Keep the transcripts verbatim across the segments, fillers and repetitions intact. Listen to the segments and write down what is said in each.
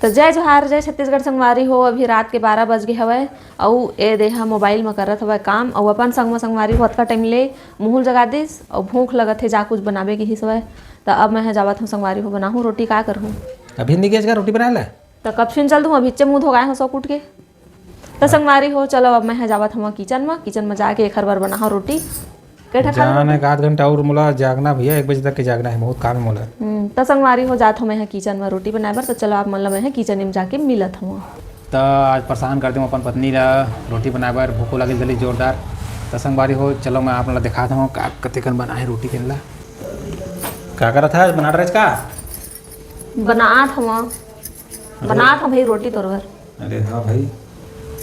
तो जय जोहार, जय छत्तीसगढ़ संगवारी हो। अभी रात के बारह बज गे हवय, अउ ए दे ह मोबाइल म करत हवय काम, अउ अपन संग म संगवारी हो अतका टाइम ले मुहूं ल जगा दिस, अउ भूख लगत हे, जा कुछ बनाबे किहिस हवय। त अब मैं ह जावत हूं संगवारी हो, बनाहूं रोटी, का करहूं? अभी नहीं गए रोटी बनाए ला? त कब सुन चल दूं, अभी चे मुंह धोगाए हो सो कुट के। त संगवारी हो, चलो अब मैं ह जावत हूं किचन म, किचन म जाके एखर बर बनाहूं रोटी। के ठा खा जान लेबे? एक आध घंटा और मोला जागना भैया, एक बजे तक के जागना है, बहुत काम है मोला। हम्म, त संगवारी हो, जात हो मैं ह किचन म रोटी बनाए बर, त चलो आप मन ल मैं ह किचन म जाके मिलत हूं। त आज परेशान कर देंव अपन पत्नी ला रोटी बनाए बर, भूखो लगे जल्दी जोरदार। त संगवारी हो, चलो मैं आप मन ला दिखात हूं का कतेकन बनाए रोटी तेन ला। का करत है, बनात रहे का? बनात हूं, अरे। बनात हूं भाई रोटी तोर बर। अरे हाँ भाई,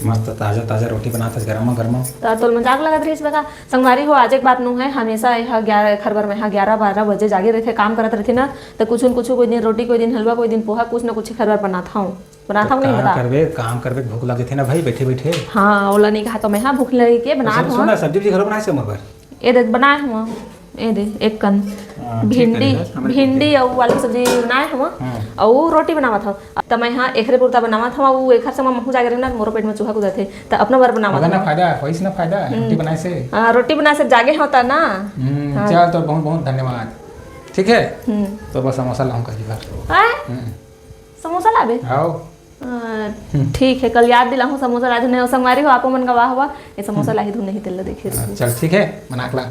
मस्त ताजा ताजा रोटी बनात हस गरमा गरमा। त तोल मजाक लगत रहिस बे का? संगवारी हो, आज एक बात नो है, हमेशा यह ग्यारह, एखर बर मैं ह ग्यारह बारह बजे जागे रहिथे, काम करत रहिथे ना, त कुछु न कुछु, कोई दिन रोटी, कोई दिन हलवा, कोई दिन पोहा, कुछ न कुछ एखर बर बनात हूं, बनात हूं नहीं का बता। करबे, काम करबे, भूख लग जथे ना भाई, बैठे बैठे। हाँ, ओला नहीं कहा तो मैं, हाँ, भूख लगी के बनात हूं। सब्जी घलो बनाए से मोर बर। ए देख, बनाए हूं, ए दे, एक कन हाँ, ठीक भिंडी, करे बस, हमरे भिंडी अउ आलू सब्जी बनाए हूं, हाँ। अउ रोटी बनावत हूं। त मैं ह एखरे पुरता बनावत हूं, अउ एखर संग महूं जागे रहिना, मोरो पेट म चूहा कूदत हे, त अपना बर बनावत हूं। फायदा होइस ना, फायदा, हम्म। रोटी बनाए से। हाँ, रोटी बनाए से जागे हो त ना। हम्म, हाँ। चल, तो बहुत बहुत धन्यवाद। ठीक है? हम्म। तो बस समोसा लाऊं कल की बार। आय? हम्म। समोसा लाबे? आओ। अ, हम्म। ठीक है, कल याद दिलाहूं समोसा लाहू नहीं, संगवारी हो, आपो मन गवाह हुआ, ये समोसा हम्म। लाही धुन नहीं तेल देखे हाँ, रहिए। चल, ठीक है, बना के ला।